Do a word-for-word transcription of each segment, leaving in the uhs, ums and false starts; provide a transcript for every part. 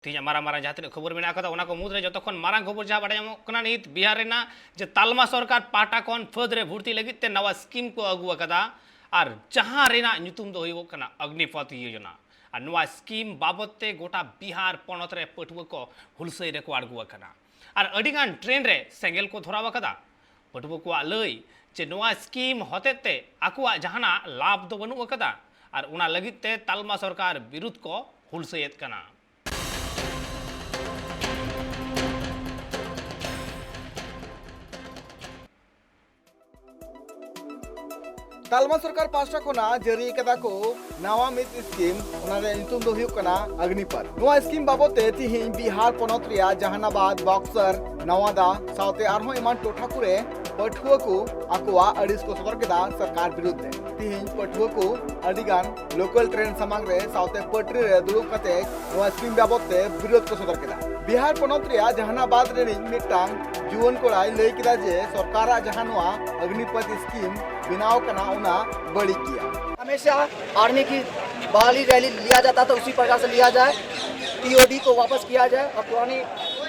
ᱛᱮᱦᱮᱧᱟᱜ ᱢᱟᱨᱟᱝ ᱢᱟᱨᱟᱝ ᱡᱟᱦᱟᱸ ᱛᱤᱱᱟᱹᱜ ᱠᱷᱚᱵᱚᱨ ᱢᱮᱱᱟᱜ ᱟᱠᱟᱫᱟ, ᱚᱱᱟ ᱠᱚ ᱢᱩᱫᱽᱨᱮ ᱡᱚᱛᱚ ᱠᱷᱚᱱ ᱢᱟᱨᱟᱝ ᱠᱷᱚᱵᱚᱨ ᱡᱟᱦᱟᱸ ᱵᱟᱰᱟᱭ ᱧᱟᱢᱚᱜ ᱠᱟᱱᱟ ᱱᱤᱛ, ᱵᱤᱦᱟᱨ ᱨᱮᱱᱟᱜ ᱡᱮ ᱛᱟᱞᱢᱟ ᱥᱚᱨᱠᱟᱨ ᱯᱟᱦᱴᱟ ᱠᱷᱚᱱ ᱯᱷᱟᱹᱫᱽ ᱨᱮ ᱵᱷᱩᱨᱛᱤ ᱞᱟᱹᱜᱤᱫ ᱛᱮ ᱱᱟᱣᱟ ᱥᱠᱤᱢ ᱠᱚ ᱟᱹᱜᱩ ᱟᱠᱟᱫᱟ, ᱟᱨ ᱡᱟᱦᱟᱸ ᱨᱮᱱᱟᱜ ᱧᱩᱛᱩᱢ ᱫᱚ ᱦᱩᱭᱩᱜᱚᱜ ᱠᱟᱱᱟ ᱚᱜᱽᱱᱤᱯᱚᱛᱷ ᱭᱳᱡᱚᱱᱟ᱾ ᱟᱨ ᱱᱚᱣᱟ ᱥᱠᱤᱢ ᱵᱟᱵᱚᱫ ᱛᱮ ᱜᱚᱴᱟ ᱵᱤᱦᱟᱨ ᱯᱚᱱᱚᱛ ᱨᱮ ᱯᱟᱹᱴᱷᱩᱣᱟᱹ ᱠᱚ ᱦᱩᱞᱥᱟᱹᱭ ᱨᱮᱠᱚ ᱟᱬᱜᱚ ᱟᱠᱟᱱᱟ᱾ ᱟᱨ ᱟᱹᱰᱤᱜᱟᱱ ᱴᱨᱮᱱ ᱨᱮ ᱥᱮᱸᱜᱮᱞ ᱠᱚ ᱫᱷᱚᱨᱟᱣ ᱟᱠᱟᱫᱟ᱾ ᱯᱟᱹᱴᱷᱩᱣᱟᱹ ᱠᱚᱣᱟᱜ ᱞᱟᱹᱭ ᱡᱮ ᱱᱚᱣᱟ ᱥᱠᱤᱢ ᱦᱚᱛᱮᱛᱮ ᱟᱠᱚᱣᱟᱜ ᱡᱟᱦᱟᱱᱟᱜ ᱞᱟᱵᱷ ᱫᱚ ᱵᱟᱹᱱᱩᱜ ᱟᱠᱟᱫᱟ, ᱟᱨ ᱚᱱᱟ ᱞᱟᱹᱜᱤᱫ ᱛᱮ ᱛᱟᱞᱢᱟ ᱥᱚᱨᱠᱟᱨ ᱵᱤᱨᱩᱫᱷ ᱠᱚ ᱦᱩᱞᱥᱟᱹᱭᱮᱫ ᱠᱟᱱᱟ᱾ ᱛᱟᱞᱢᱟ ᱥᱚᱨᱠᱟᱨ ᱯᱟᱦᱴᱟ ᱠᱷᱚᱱᱟᱜ ᱡᱟᱹᱨᱤ ᱠᱟᱫᱟ ᱠᱚ ᱱᱟᱣᱟ ᱢᱤᱫ ᱥᱠᱤᱢ, ᱚᱱᱟ ᱨᱮᱭᱟᱜ ᱧᱩᱛᱩᱢ ᱫᱚ ᱦᱩᱭᱩᱜ ᱠᱟᱱᱟ ᱚᱜᱽᱱᱤᱯᱟᱛᱷ᱾ ᱱᱚᱣᱟ ᱥᱠᱤᱢ ᱵᱟᱵᱚᱫ ᱛᱮ ᱛᱤᱦᱤᱧ ᱵᱤᱦᱟᱨ ᱯᱚᱱᱚᱛ ᱨᱮᱭᱟᱜ ᱡᱟᱦᱟᱱᱟᱵᱟᱫ, ᱵᱚᱠᱥᱟᱨ, ᱱᱟᱣᱟᱫᱟ ᱥᱟᱶᱛᱮ ᱟᱨᱦᱚᱸ ᱮᱢᱟᱱ ᱴᱚᱴᱷᱟ ᱠᱚᱨᱮ ᱯᱟᱹᱴᱷᱩᱣᱟᱹ ᱠᱚ ᱟᱠᱚᱣᱟᱜ ᱟᱹᱲᱤᱥ ᱠᱚ ᱥᱚᱫᱚᱨ ᱠᱮᱫᱟ ᱥᱚᱨᱠᱟᱨ ᱵᱤᱨᱩᱫᱷ ᱨᱮ᱾ ᱛᱤᱦᱤᱧ ᱯᱟᱹᱴᱷᱩᱣᱟᱹ ᱠᱚ ᱟᱹᱰᱤ ᱜᱟᱱ ᱞᱳᱠᱟᱞ ᱴᱨᱮᱱ ᱥᱟᱢᱟᱝ ᱨᱮ ᱥᱟᱶᱛᱮ ᱯᱟᱹᱴᱨᱤ ᱨᱮ ᱫᱩᱲᱩᱵ ᱠᱟᱛᱮ ᱱᱚᱣᱟ ᱥᱠᱤᱢ ᱵᱟᱵᱚᱫ ᱛᱮ ᱵᱤᱨᱳᱫ ᱠᱚ ᱥᱚᱫᱚᱨ ᱠᱮᱫᱟ᱾ ᱵᱤᱦᱟᱨ ᱯᱚᱱᱚᱛ ᱨᱮᱭᱟᱜ ᱡᱟᱦᱟᱱᱟᱵᱟᱫ ᱨᱤᱱᱤᱡ ᱢᱤᱫᱴᱟᱝ ᱡᱩᱣᱟᱹᱱ ᱠᱚᱲᱟᱭ ᱞᱟᱹᱭ ᱠᱮᱫᱟ ᱡᱮ ᱥᱚᱨᱠᱟᱨᱟᱜ ᱡᱟᱦᱟᱸ ᱱᱚᱣᱟ ᱚᱜᱽᱱᱤᱯᱚᱛᱷ ᱥᱠᱤᱢ ᱵᱮᱱᱟᱣ ᱠᱟᱱᱟ, ᱚᱱᱟ ᱵᱟᱹᱲᱤᱡ ᱜᱮᱭᱟ᱾ हमेशा आर्मी की बहाली रैली लिया जाता था, उसी प्रकार से लिया जाए। टीओडी को वापस किया जाए और पुरानी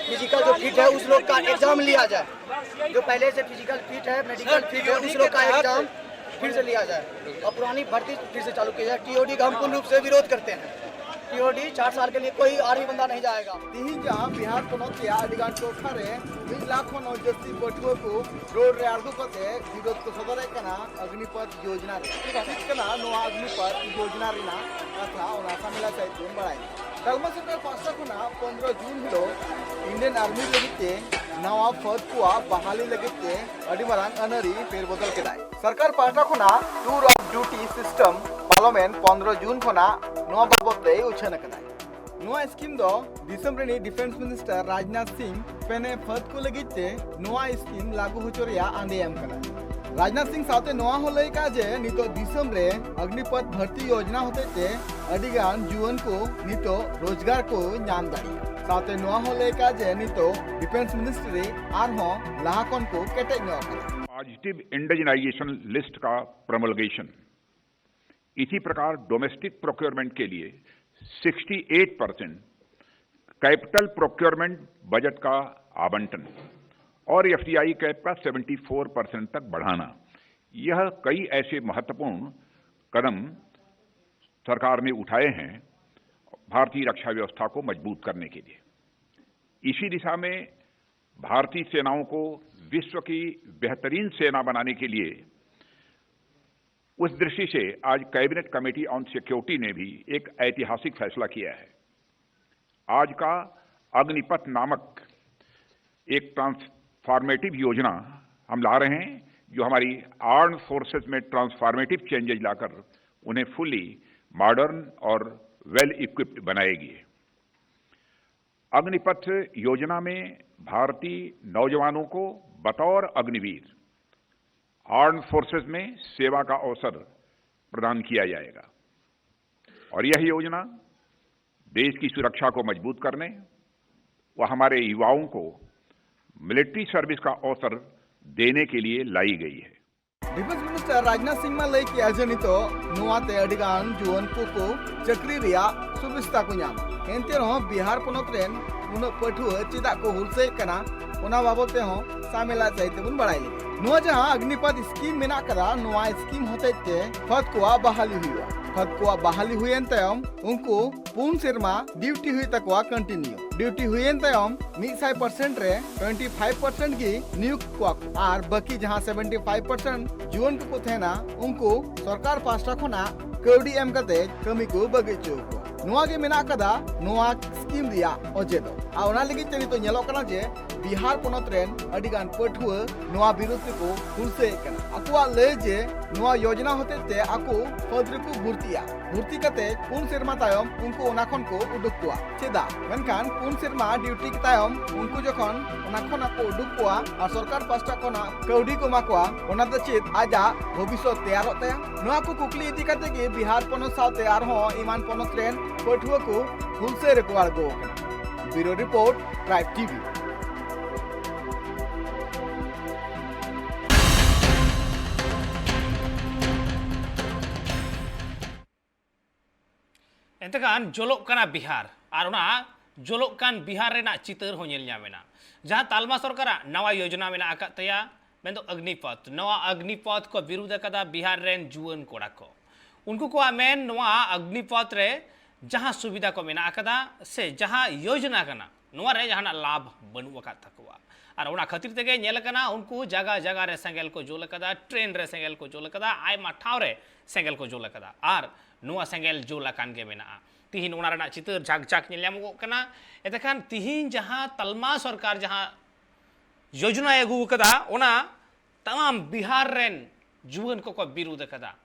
फिजिकल जो फिट है उस लोग का एग्जाम लिया जाए, जो पहले से फिजिकल फिट है, मेडिकल फिट है, उस लोग का एग्जाम फिर से लिया जाए और पुरानी भर्ती फिर से चालू की जाए। टीओडी का हम पूर्ण रूप से विरोध करते हैं। टीओडी चार साल के लिए कोई आर्मी बंदा नहीं जाएगा। ᱛᱤᱦᱤᱧ ᱡᱟᱦᱟᱸ ᱵᱤᱦᱟᱨ ᱯᱚᱱᱚᱛ ᱨᱮᱭᱟᱜ ᱟᱹᱰᱤ ᱜᱟᱱ ᱴᱚᱴᱷᱟ ᱨᱮ ᱢᱤᱫ ᱞᱟᱠᱷ ᱠᱷᱚᱱ ᱦᱚᱸ ᱡᱟᱹᱥᱛᱤ ᱯᱟᱹᱴᱷᱩᱣᱟᱹ ᱠᱚ ᱨᱳᱰ ᱨᱮ ᱟᱬᱜᱚ ᱠᱟᱛᱮ ᱵᱤᱨᱳᱫ ᱠᱚ ᱥᱚᱫᱚᱨᱮᱫ ᱠᱟᱱᱟ ᱚᱜᱽᱱᱤᱯᱚᱛᱷ ᱭᱳᱡᱽᱱᱟ ᱨᱮ᱾ ᱪᱮᱫ ᱠᱟᱱᱟ ᱱᱚᱣᱟ ᱚᱜᱽᱱᱤᱯᱚᱛᱷ ᱭᱳᱡᱽᱱᱟ ᱨᱮᱱᱟᱜ ᱠᱟᱛᱷᱟ, ᱚᱱᱟ ᱥᱟᱢᱮᱞᱟ ᱥᱟᱹᱦᱤᱡ ᱵᱚᱱ ᱵᱟᱲᱟᱭ ᱧᱟᱢᱟ᱾ ᱛᱟᱞᱢᱟ ᱥᱚᱨᱠᱟᱨ ᱯᱟᱦᱴᱟ ᱠᱷᱚᱱᱟᱜ ᱯᱚᱱᱨᱚ ᱡᱩᱱ ᱦᱤᱞᱳᱜ ᱤᱱᱰᱤᱭᱟᱱ ᱟᱨᱢᱤ ᱞᱟᱹᱜᱤᱫ ᱛᱮ ᱱᱟᱣᱟ ᱯᱷᱟᱹᱫ ᱠᱚᱣᱟᱜ ᱵᱟᱦᱟᱞᱤ ᱞᱟᱹᱜᱤᱫ ᱛᱮ ᱟᱹᱰᱤ ᱢᱟᱨᱟᱝ ᱟᱹᱱᱟᱹᱨᱤ ᱯᱷᱮᱨ ᱵᱚᱫᱚᱞ ᱠᱮᱫᱟᱭ᱾ ᱥᱚᱨᱠᱟᱨ ᱯᱟᱦᱴᱟ ᱠᱷᱚᱱᱟᱜ tour of duty system parliament ᱯᱚᱱᱨᱚ ᱡᱩᱱ ᱠᱷᱚᱱᱟᱜ ᱱᱚᱣᱟ ᱵᱟᱵᱚᱫ ᱛᱮᱭ ᱩᱪᱷᱟᱹᱱ ᱟᱠᱟᱫᱟᱭ᱾ ᱱᱚᱣᱟ ᱥᱠᱤᱢ ᱫᱚ ᱫᱤᱥᱚᱢ ᱨᱤᱱᱤᱡ ᱰᱤᱯᱷᱮᱱᱥ ᱢᱤᱱᱤᱥᱴᱟᱨ ᱨᱟᱡᱽᱱᱟᱛᱷ ᱥᱤᱝ ᱯᱮᱱᱮ ᱯᱷᱟᱹᱫ ᱠᱚ ᱞᱟᱹᱜᱤᱫ ᱛᱮ ᱱᱚᱣᱟ ᱥᱠᱤᱢ ᱞᱟᱹᱜᱩ ᱦᱚᱪᱚ ᱨᱮᱭᱟᱜ ᱟᱸᱫᱮ ᱮᱢ ᱠᱟᱱᱟ᱾ ᱨᱟᱡᱽᱱᱟᱛᱷ ᱥᱤᱝ ᱥᱟᱶᱛᱮ ᱱᱚᱣᱟ ᱦᱚᱸ ᱞᱟᱹᱭ ᱠᱟᱜᱼᱟ ᱡᱮ ᱱᱤᱛᱚᱜ ᱫᱤᱥᱚᱢ ᱨᱮ ᱚᱜᱽᱱᱤᱯᱚᱛᱷ ᱵᱷᱟᱨᱛᱤ ᱭᱳᱡᱽᱱᱟ ᱦᱚᱛᱮᱡ ᱛᱮ ᱟᱹᱰᱤ ᱜᱟᱱ ᱡᱩᱣᱟᱹᱱ ᱠᱚ ᱱᱤᱛᱚᱜ ᱨᱳᱡᱽᱜᱟᱨ ᱠᱚ ᱧᱟᱢ ᱫᱟᱲᱮᱭᱟᱜᱼᱟ᱾ ᱥᱟᱶᱛᱮ ᱱᱚᱣᱟ ᱦᱚᱸ ᱞᱟᱹᱭ ᱠᱟᱜᱼᱟ ᱡᱮ ᱱᱤᱛᱚᱜ ᱰᱤᱯᱷᱮᱱᱥ ᱢᱤᱱᱤᱥᱴᱨᱤ ᱟᱨᱦᱚᱸ ᱞᱟᱦᱟ ᱠᱷᱚᱱ ᱠᱚ ᱠᱮᱴᱮᱡ ᱧᱚᱜ ᱟᱠᱟᱱᱟ᱾ पॉजिटिव इंडिजिनाइजेशन लिस्ट का प्रमलगेशन। इसी प्रकार डोमेस्टिक प्रोक्योरमेंट के लिए sixty eight percent capital procurement budget का आवंटन और एफडीआई कैप का चौहत्तर परसेंट तक बढ़ाना, यह कई ऐसे महत्वपूर्ण कदम सरकार ने उठाए हैं भारतीय रक्षा व्यवस्था को मजबूत करने के लिए। इसी दिशा में भारतीय सेनाओं को विश्व की बेहतरीन सेना बनाने के लिए, उस दृष्टि से आज कैबिनेट कमेटी ऑन सिक्योरिटी ने भी एक ऐतिहासिक फैसला किया है। आज का अग्निपथ नामक एक ट्रांसफॉर्मेटिव योजना हम ला रहे हैं, जो हमारी आर्म्ड फोर्सेज में ट्रांसफॉर्मेटिव चेंजेज लाकर उन्हें फुल्ली मॉडर्न और वेल इक्विप्ड बनाएगी। अग्निपथ योजना में भारतीय नौजवानों को बतौर अग्निवीर आर्म्ड फोर्सेज में सेवा का अवसर प्रदान किया जाएगा और यह योजना देश की सुरक्षा को मजबूत करने व हमारे युवाओं को मिलिट्री सर्विस का अवसर देने के लिए लाई गई है। ᱰᱤᱯᱷᱮᱱᱥ ᱢᱤᱱᱤᱥᱴᱟᱨ ᱨᱟᱡᱽᱱᱟᱛᱷ ᱥᱤᱝ ᱢᱟ ᱞᱟᱹᱭ ᱠᱮᱜᱼᱟ ᱡᱮ ᱱᱤᱛᱚᱜ ᱱᱚᱣᱟᱛᱮ ᱟᱹᱰᱤ ᱜᱟᱱ ᱡᱩᱣᱟᱹᱱ ᱠᱚᱠᱚ ᱪᱟᱹᱠᱨᱤ ᱨᱮᱭᱟᱜ ᱥᱩᱵᱤᱥᱛᱟ ᱠᱚ ᱧᱟᱢᱟ᱾ ᱮᱱᱛᱮ ᱨᱮᱦᱚᱸ ᱵᱤᱦᱟᱨ ᱯᱚᱱᱚᱛ ᱨᱮᱱ ᱩᱱᱟᱹᱜ ᱯᱟᱹᱴᱷᱩᱣᱟᱹ ᱪᱮᱫᱟᱜ ᱠᱚ ᱦᱩᱞᱥᱟᱹᱭᱮᱫ ᱠᱟᱱᱟ, ᱚᱱᱟ ᱵᱟᱵᱚᱛ ᱛᱮᱦᱚᱸ ᱥᱟᱢᱮᱞᱟ ᱥᱟᱹᱦᱤᱡ ᱛᱮᱵᱚᱱ ᱵᱟᱲᱟᱭ ᱞᱮᱜᱮ᱾ ᱱᱚᱣᱟ ᱡᱟᱦᱟᱸ ᱟᱜᱽᱱᱤᱯᱟᱛ ᱥᱠᱤᱢ ᱢᱮᱱᱟᱜ ᱠᱟᱫᱟ, ᱱᱚᱣᱟ ᱥᱠᱤᱢ ᱦᱚᱛᱮᱡ ᱛᱮ ᱯᱷᱟᱫ ᱠᱚᱣᱟᱜ ᱵᱟᱦᱟᱞᱤ ᱦᱩᱭᱩᱜᱼᱟ᱾ ᱯᱷᱟᱫ ᱠᱚᱣᱟᱜ ᱵᱟᱦᱟᱞᱤ ᱦᱩᱭᱮᱱ ᱛᱟᱭᱚᱢ ᱩᱱᱠᱩ ᱯᱩᱱ ᱥᱮᱨᱢᱟ ᱰᱤᱭᱩᱴᱤ ᱦᱩᱭᱩᱜ ᱛᱟᱠᱚᱣᱟ ᱠᱚᱱᱴᱤᱱᱤᱭᱩ᱾ ᱰᱤᱭᱩᱴᱤ ᱦᱩᱭᱮᱱ ᱛᱟᱭᱚᱢ ᱢᱤᱫ ᱥᱟᱭ ᱯᱟᱨᱥᱮᱱᱴ ᱨᱮ ᱴᱩᱭᱮᱱᱴᱤ ᱯᱷᱟᱭᱤᱵᱷ ᱯᱟᱨᱥᱮᱱᱴ ᱜᱮ ᱱᱤᱭᱳᱜᱽ ᱠᱚᱣᱟ ᱠᱚ ᱟᱨ ᱵᱟᱹᱠᱤ ᱡᱟᱦᱟᱸ ᱥᱮᱵᱷᱮᱱᱴᱤ ᱯᱷᱟᱭᱤᱵᱷ ᱯᱟᱨᱥᱮᱱᱴ ᱡᱩᱣᱟᱹᱱ ᱠᱚᱠᱚ ᱛᱟᱦᱮᱱᱟ, ᱩᱱᱠᱩ ᱥᱚᱨᱠᱟᱨ ᱯᱟᱦᱴᱟ ᱠᱷᱚᱱᱟᱜ ᱠᱟᱹᱣᱰᱤ ᱮᱢ ᱠᱟᱛᱮ ᱠᱟᱹᱢᱤ ᱠᱚ ᱵᱟᱹᱜᱤ ᱦᱚᱪᱚ ᱠᱚᱣᱟ᱾ ᱱᱚᱣᱟ ᱜᱮ ᱢᱮᱱᱟᱜ ᱟᱠᱟᱫᱟ ᱱᱚᱣᱟ ᱥᱠᱤᱢ ᱨᱮᱭᱟᱜ ᱚᱡᱮ ᱫᱚ᱾ ᱟᱨ ᱚᱱᱟ ᱞᱟᱹᱜᱤᱫ ᱛᱮ ᱱᱤᱛᱚᱜ ᱧᱮᱞᱚᱜ ᱠᱟᱱᱟ ᱡᱮ ᱵᱤᱦᱟᱨ ᱯᱚᱱᱚᱛ ᱨᱮᱱ ᱟᱹᱰᱤ ᱜᱟᱱ ᱯᱟᱹᱴᱷᱩᱣᱟᱹ ᱱᱚᱣᱟ ᱵᱤᱨᱩᱫᱷ ᱛᱮᱠᱚ ᱦᱩᱞᱥᱟᱹᱭᱮᱫ ᱠᱟᱱᱟ᱾ ᱟᱠᱚᱣᱟᱜ ᱞᱟᱹᱭ ᱡᱮ ᱱᱚᱣᱟ ᱭᱳᱡᱱᱟ ᱦᱚᱛᱮᱡ ᱛᱮ ᱟᱠᱚ ᱯᱷᱟᱹᱫᱽ ᱨᱮᱠᱚ ᱵᱷᱩᱨᱛᱤᱜᱼᱟ᱾ ᱵᱷᱩᱨᱛᱤ ᱠᱟᱛᱮ ᱯᱩᱱ ᱥᱮᱨᱢᱟ ᱛᱟᱭᱚᱢ ᱩᱱᱠᱩ ᱚᱱᱟ ᱠᱷᱚᱱ ᱠᱚ ᱩᱰᱩᱠ ᱠᱚᱣᱟ᱾ ᱪᱮᱫᱟᱜ? ᱢᱮᱱᱠᱷᱟᱱ ᱯᱩᱱ ᱥᱮᱨᱢᱟ ᱰᱤᱭᱩᱴᱤ ᱛᱟᱭᱚᱢ ᱩᱱᱠᱩ ᱡᱚᱠᱷᱚᱱ ᱚᱱᱟ ᱠᱷᱚᱱᱟᱜ ᱠᱚ ᱩᱰᱩᱠ ᱠᱚᱣᱟ ᱟᱨ ᱥᱚᱨᱠᱟᱨ ᱯᱟᱦᱴᱟ ᱠᱷᱚᱱᱟᱜ ᱠᱟᱹᱣᱰᱤ ᱠᱚ ᱮᱢᱟ ᱠᱚᱣᱟ, ᱚᱱᱟ ᱫᱚ ᱪᱮᱫ ᱟᱡᱟᱜ ᱵᱷᱚᱵᱤᱥᱥᱚᱛ ᱛᱮᱭᱟᱨᱚᱜ ᱛᱟᱭᱟ? ᱱᱚᱣᱟ ᱠᱚ ᱠᱩᱠᱞᱤ ᱤᱫᱤ ᱠᱟᱛᱮ ᱜᱮ ᱵᱤᱦᱟᱨ ᱯᱚᱱᱚᱛ ᱥᱟᱶᱛᱮ ᱟᱨᱦᱚᱸ ᱮᱢᱟᱱ ᱯᱚᱱᱚᱛ ᱨᱮᱱ ᱯᱟᱹᱴᱷᱩᱣᱟᱹ ᱠᱚ ᱦᱩᱞᱥᱟᱹᱭ ᱨᱮᱠᱚ ᱟᱬᱜᱚ ᱟᱠᱟᱱᱟ᱾ ᱵᱤᱭᱩᱨᱳ ᱨᱤᱯᱳᱨᱴ, ᱴᱨᱟᱭᱤᱵᱽ ᱴᱤᱵᱷᱤ᱾ ᱮᱱᱛᱮ ᱠᱷᱟᱱ ᱡᱚᱞᱚᱜ ᱠᱟᱱᱟ ᱵᱤᱦᱟᱨ, ᱟᱨ ᱚᱱᱟ ᱡᱚᱞᱚᱜ ᱠᱟᱱ ᱵᱤᱦᱟᱨ ᱨᱮᱱᱟᱜ ᱪᱤᱛᱟᱹᱨ ᱦᱚᱸ ᱧᱮᱞ ᱧᱟᱢ ᱮᱱᱟ, ᱡᱟᱦᱟᱸ ᱛᱟᱞᱢᱟ ᱥᱚᱨᱠᱟᱨᱟᱜ ᱱᱟᱣᱟ ᱭᱳᱡᱚᱱᱟ ᱢᱮᱱᱟᱜ ᱟᱠᱟᱫ ᱛᱟᱭᱟ, ᱢᱮᱱᱫᱚ ᱚᱜᱽᱱᱤᱯᱚᱛᱷ᱾ ᱱᱚᱣᱟ ᱚᱜᱽᱱᱤᱯᱚᱛᱷ ᱠᱚ ᱵᱤᱨᱩᱫᱷ ᱟᱠᱟᱫᱟ ᱵᱤᱦᱟᱨ ᱨᱮᱱ ᱡᱩᱣᱟᱹᱱ ᱠᱚᱲᱟ ᱠᱚ᱾ ᱩᱱᱠᱩ ᱠᱚᱣᱟᱜ ᱢᱮᱱ, ᱱᱚᱣᱟ ᱚᱜᱽᱱᱤᱯᱚᱛᱷ ᱨᱮ ᱡᱟᱦᱟᱸ ᱥᱩᱵᱤᱫᱷᱟ ᱠᱚ ᱢᱮᱱᱟᱜ ᱟᱠᱟᱫᱟ ᱥᱮ ᱡᱟᱦᱟᱸ ᱭᱳᱡᱚᱱᱟ ᱠᱟᱱᱟ, ᱱᱚᱣᱟ ᱨᱮ ᱡᱟᱦᱟᱱᱟᱜ ᱞᱟᱵᱷ ᱵᱟᱹᱱᱩᱜ ᱟᱠᱟᱫ ᱛᱟᱠᱚᱣᱟ᱾ ᱟᱨ ᱚᱱᱟ ᱠᱷᱟᱹᱛᱤᱨ ᱛᱮᱜᱮ ᱧᱮᱞ ᱟᱠᱟᱱᱟ, ᱩᱱᱠᱩ ᱡᱟᱭᱜᱟ ᱡᱟᱭᱜᱟ ᱨᱮ ᱥᱮᱸᱜᱮᱞ ᱠᱚ ᱡᱩᱞ ᱟᱠᱟᱫᱟ, ᱴᱨᱮᱱ ᱨᱮ ᱥᱮᱸᱜᱮᱞ ᱠᱚ ᱡᱩᱞ ᱟᱠᱟᱫᱟ, ᱟᱭᱢᱟ ᱴᱷᱟᱶ ᱨᱮ ᱥᱮᱸᱜᱮᱞ ᱠᱚ ᱡᱩᱞ ᱟᱠᱟᱫᱟ, ᱟᱨ ᱱᱚᱣᱟ ᱥᱮᱸᱜᱮᱞ ᱡᱩᱞ ᱟᱠᱟᱱ ᱜᱮ ᱢᱮᱱᱟᱜᱼᱟ᱾ ᱛᱤᱦᱤᱧ ᱚᱱᱟ ᱨᱮᱱᱟᱜ ᱪᱤᱛᱟᱹᱨ ᱡᱷᱟᱠ ᱡᱷᱟᱠ ᱧᱮᱞ ᱧᱟᱢᱚᱜᱚᱜ ᱠᱟᱱᱟ᱾ ᱮᱱᱛᱮᱠᱷᱟᱱ ᱛᱤᱦᱤᱧ ᱡᱟᱦᱟᱸ ᱛᱟᱞᱢᱟ ᱥᱚᱨᱠᱟᱨ ᱡᱟᱦᱟᱸ ᱭᱳᱡᱚᱱᱟᱭ ᱟᱹᱜᱩ ᱟᱠᱟᱫᱟ, ᱚᱱᱟ ᱛᱟᱢᱟᱢ ᱵᱤᱦᱟᱨ ᱨᱮᱱ ᱡᱩᱣᱟᱹᱱ ᱠᱚᱠᱚ ᱵᱤᱨᱩᱫᱷ ᱟᱠᱟᱫᱟ᱾